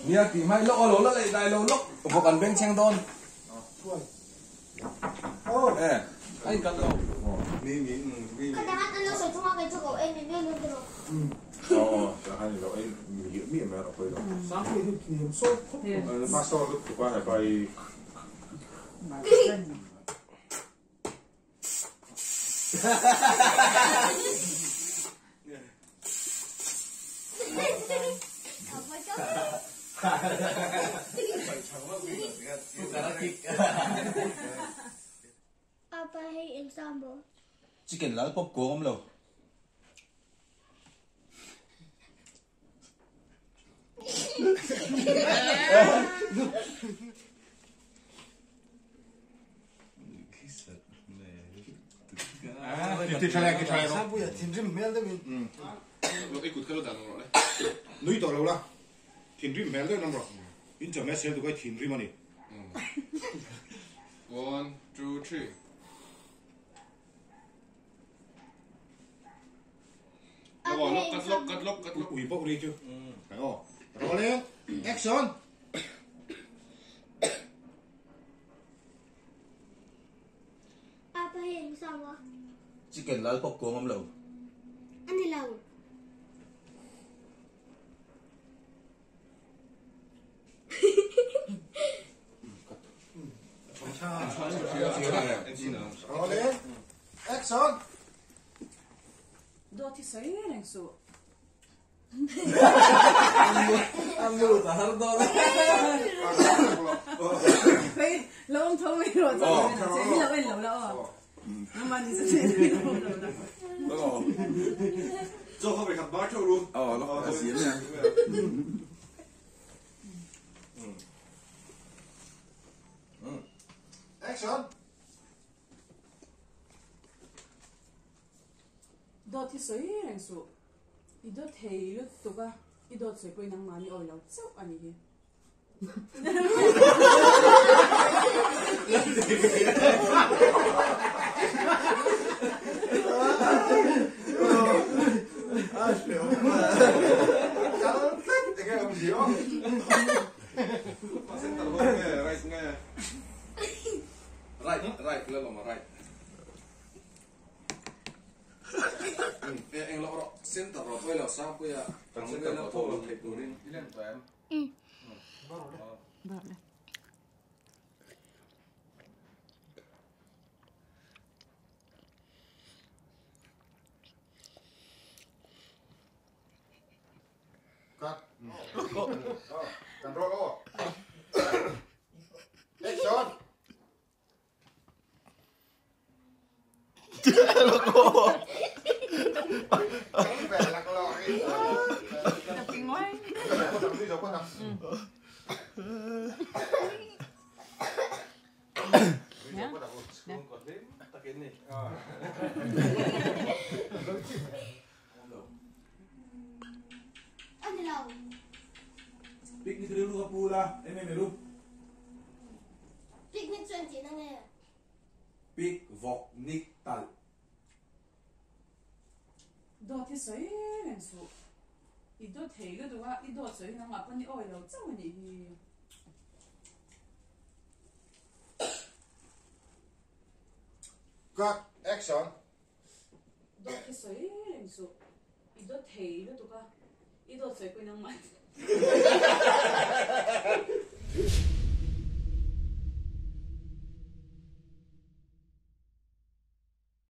Nia tih hmai lawk a lo la leh dai lo lawk vawk an beng chheng dawn. E a in cut lo. Apa hei ensemble. Chicken lal pop kuang awm lo. Nui tawh lo la, thinrim hmel deuh nang rawh. In chawhmeh sel duh kha i thinrim a ni. One, two, three. Ui bawk ri chu. Aw. Rolling. Action. Apa hei eng sang a? Chicken lal pawp kuang awm lo. A ni lo. Rolling. Action. Dawt hi sawi reng suh. A lut a har dawn a. Hei, lo awm tho mai rawh chuan lo en ang che. Hi lo en lo la aw. Nangmah ni chu che lo awm lo la. Chaw kha vekhat bar theuh ru. Aw, lo a siam nia. Action. Dawt hi sawi reng suh. I dawt thei lutuk a, i dawt sawi pawhin nangmahni awi lo chauh a nih hi. Right, right, la lawm a right. Eng loh rawh, center rawh pawh i lo sang pui a, kan center rawh pawh lo thei turin. I lem tawh em? Bar le. Cut. Kan roll aw. Action. Picnic rilru kha pu la, em em ru. Picnic chuan tih na nge? Pic vawk nik talh. Dawt hi sawi reng suh. I dawt thei lutuk a, i dawt sawi hi nangmah pawn i awi lo chauh a nih hi. Cut, action. Dawt hi sawi reng suh. I dawt thei lutuk a, i dawt sawi pawhin nangmah.